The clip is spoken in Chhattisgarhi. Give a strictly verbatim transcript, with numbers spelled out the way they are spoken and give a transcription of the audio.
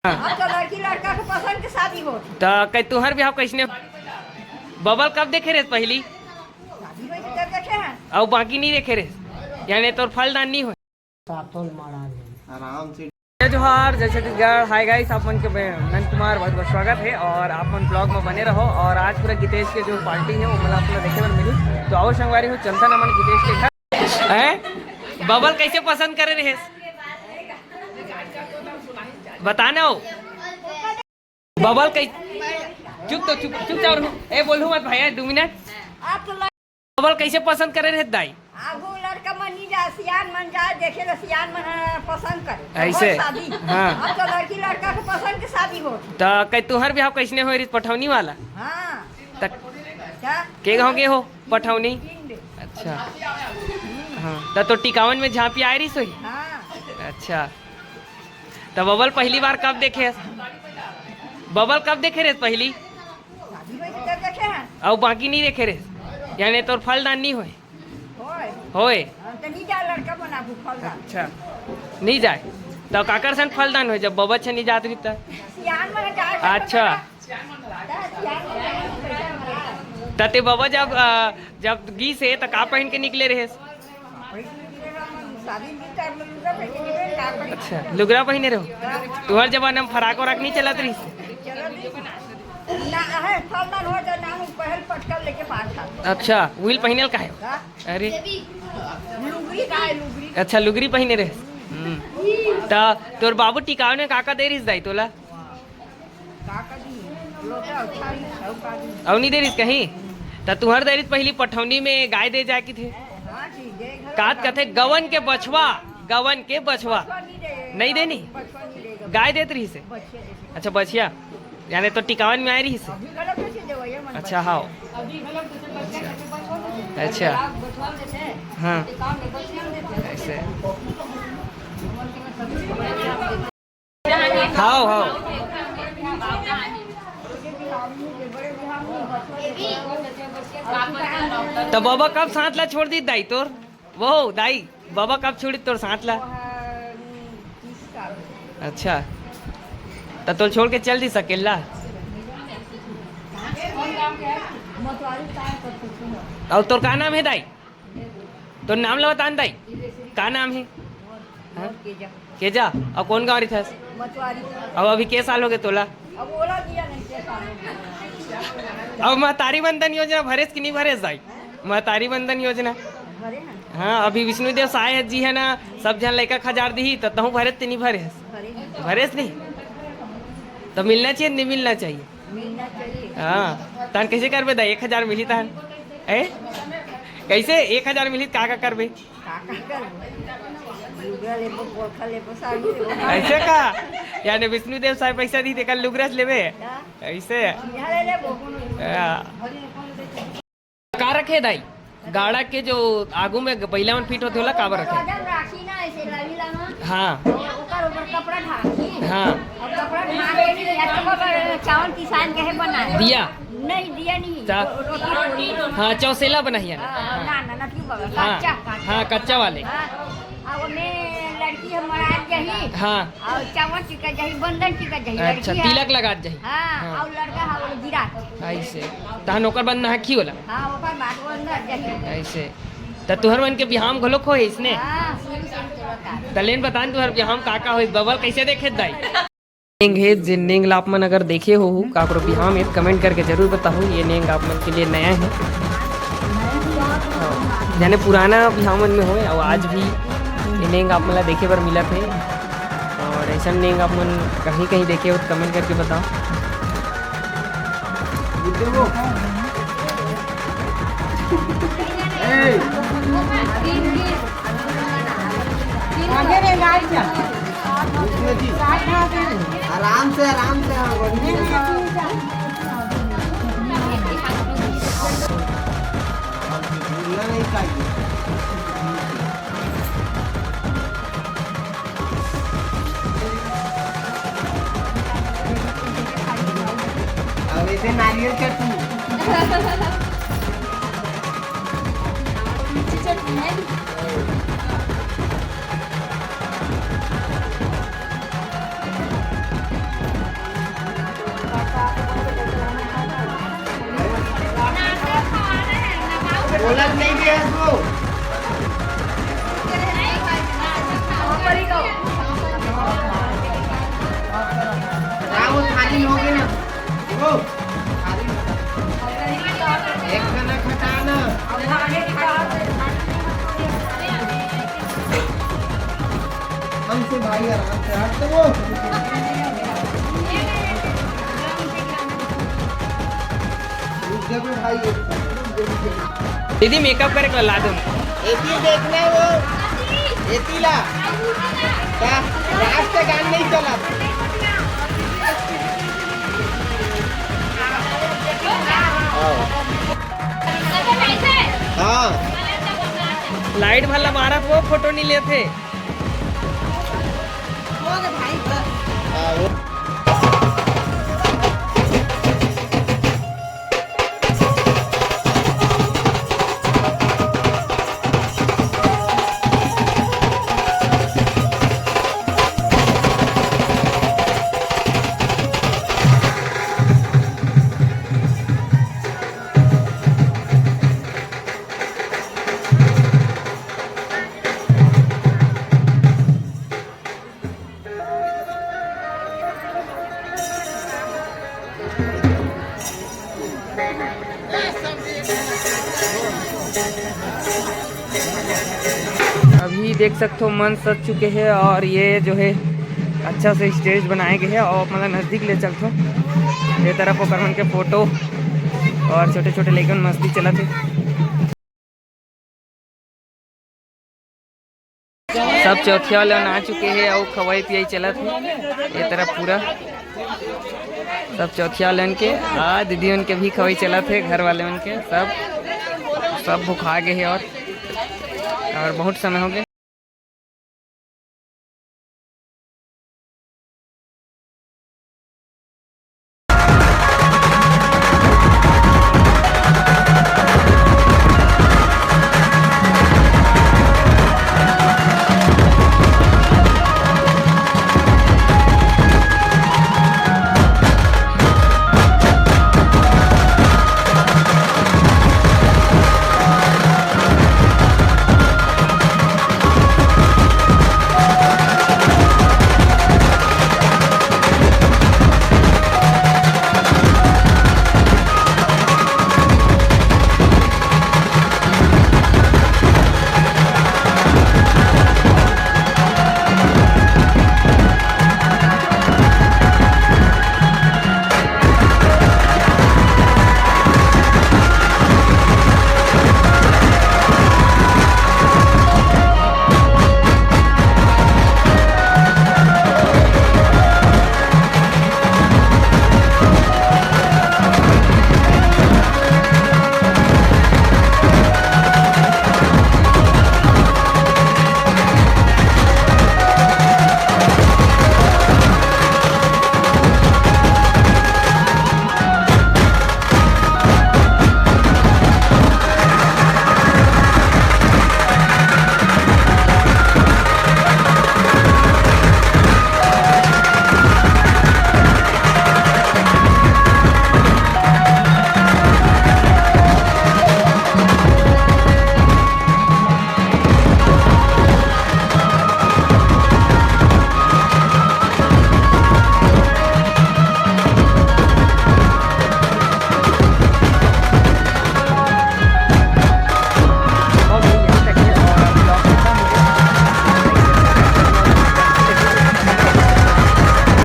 अब तो लड़की लड़का के पसंद के शादी होत हे। त कै तुहर बिहाव कैसने? बबल कब देखे रहे पहली? शादी होई त देखे हैं। अउ बाकी नहीं देखे रहे, यानी तोर फलदान नहीं होय। सातोल मारा ले। आराम से। जय जोहार, जय छत्तीसगढ़। हाय गाइस, आप मन के मैं नंद कुमार, बहुत बहुत स्वागत है और आप मन ब्लॉग में बने रहो। और आज पूरा गीतेश के जो पार्टी है वो मतलब आप लोग देखे बर मिली। तो आओ संगवारी हो, चलता ना मन गीतेश के घर। हैं? बबल कैसे पसंद करे रहे? बताना हो। बबल कै-, चुप तो चुप, चुपचाप रहो। ए, बोलू मत भैया, दो मिनट। आप तो लड़- बबल कैसे पसंद करे रहे दाई? आगू लड़का मन नहीं जा, सियान मन जा, देखे ला सियान मन, हाँ, पसंद करे। ऐसे? शादी। हाँ। अब तो लड़की लड़का के पसंद के शादी होत हे। त कै तुहर बिहाव कैसने होय रहिस, पठौनी वाला? हाँ। त क्या? के गाँव के हो? पठौनी? पिंड। अच्छा। हाँ, त तो टिकावन में झांपी आए रहिस होही? हाँ। अच्छा। त बबल पहली बार कब देखे हस? बबल कब देखे रहे पहली? शादी होई त देखे हैं। अउ बाकी नहीं देखे रहे? यानी तोर फलदान नहीं होय? होय। होय। हाँ, त नहीं जा लड़का मन आगू फलदान। अच्छा, नहीं जाए। त काकर सन फलदान होय जब बबल छे नहीं जात रही त? सियान मन जाए। अच्छा। त सियान मन जाए, पैसा वाला। त ते बबल जब, अ, जब गीस हे त का पहन के निकले रहे? शादी नहीं कर लो, लुगरा पहन के निकले, का पहन के? अच्छा, लुगरा पहिने रहो। तुहर जमाना में फराक वराक नहीं चलत रहिस? चलो नहीं। ना, है, फलदान हो जा, नाम पहल पटकल लेके पार था। अच्छा, उहिल पहिनल का है? का? अरे। लुगरी का है, लुगरी? अच्छा, लुगरी पहिने रहे। हम्म। त तोर बाबू टिकावन में का का दे रहिस दाई तोला? का का दी? लोटा, थारी, अउ का दी? अउ नहीं दे रहिस कहीं? त तुहर दाई रहिस पहली पठौनी में गाय दे जाए की थे। हाँ जी, दे घर कात का। कथे गवन के बछवा, गवन के बछवा। बछवा नहीं दे। नहीं देनी? बछवा नहीं दे। गाय देत रहिस हे? बछिया दे। अच्छा, बछिया। यानी तो टिकावन में आए रहिस हे? अभी गलत कैसे देवैया मन अच्छा, बछिया। हाँ। अच्छा। हाँ। ऐसे। हाव, हाव। त बबा कब साथ ला छोड़ दी दाई तोर? वो दाई, बबा कब छोड़ी तोर साथ ला? अच्छा, त तोल छोड़ के चल दी सकेला? अउ तोर का नाम है दाई? तोर नाम ला बता न दाई, का नाम है? हाँ? केजा। केजा। अउ कौन गाँव रहिथस? मतवारी। अब अभी के साल हो गए तोला? अब ओला दिया नहीं, के साल हो गए? अब महतारी वंदन योजना भरेस कि नहीं भरेस दाई? महतारी वंदन योजना। भरे हैं। हाँ, अभी विष्णुदेव साय जी है ना, सब झन लइका खजार दिही, त तहूँ भरेस ते नहीं भरेस? भरे हैं। भरेस नहीं? तो मिलना चाहिए, नहीं मिलना चाहिए? मिलना चाहिए। हाँ, तहन कैसे करबे दाई? एक हजार मिली तहन, ए? कैसे एक हजार मिली, का का करबे? का का करबो? लुगरा लेबो, पोलखा लेबो, साड़ी लेबो। ऐसे का? यानी विष्णुदेव साय पैसा दी, तेकर लुगरा लेबे? का? ऐसे? सीधा ले लेबो। हाँ। का रखे दाई? गाड़ा के जो आगू में बइला मन फिट होथे, ओला काबर रखे? वजन राखी ना, ऐसे लावी लावा। हाँ। ओकर ऊपर कपड़ा ढाकी। हाँ। और कपड़ा ढाक के नहीं, या तो ओकर चावल किसान के है बना। दिया? नहीं, दिया नहीं। चा-, रोटी, रोटी। हाँ, चौसेला बनाइए ना। हाँ, ना, ना, नथी बगल, हाँ, कच्चा, कच्चा। हाँ, कच्चा वाले। हाँ। अब ओमे लड़की हम मरात जही। हाँ। और चावल चिका जही, बंधन चिका जही, अच्छा, लड़की है। तिलक लगात जही। हाँ, हाँ। और लड़का है, वो गिरा। ऐसे। तहन ओकर बाद नहाखी होला? हाँ, ओकर बाद वो अंदर जही। ऐसे। त तुहर मन के बिहाव घलोक होए इसने? हाँ, शुरू से चलता। त लेन बता न, तुहर बिहाव का का होए? बबल कैसे देखे दाई? नेंग हे, जे नेंग ला आप मन अगर देखे हो काकरो बिहाव में, comment करके जरूर बताओ। ये नेंग आप मन के लिए नया है, जाने पुराना बिहाव मन में होए और आज भी ये नेंग आप मन ला देखे बर मिलत है। और ऐसा नेंग आप मन कहीं कहीं देखे हो तो comment करके बताओ। ए! आगे रे, गाड़ी जा। आराम से, आराम से, हाँ, बढ़िया से। बोलना नहीं चाहिए। अब ऐसे नारियल चटनी। बोलत नहीं बे हस वो। हाँ, वो थाली हो गई ना। वो थाली एक जना खटाना। हमसे भाई आराम से हट तो वो। रुक जा बे भाई। दीदी, मेकअप करे के ला दो। एती देखना वो, एती ला। का रात से गान नहीं चला। हाँ। लाइट भला बारत वो फोटो नहीं लेते। हाँ, वो अभी देख सकथो, मंच सज चुके हे और ये जो हे अच्छा से स्टेज बनाए गए हे और आप मन ला नजदीक ले चलथो। ये तरफ ओकर मन के फोटो और छोटे-छोटे लइकन मस्ती चलत हे। सब चौथिया वाले आ चुके हे अउ खवाई पियाई चलत हे ये तरफ पूरा। सब चौथिया वाले के, आ, दीदी मन के भी खवाई चलत हे, घर वाले मन के, सब, सब भुखा गए हे और, और बहुत समय हो गए।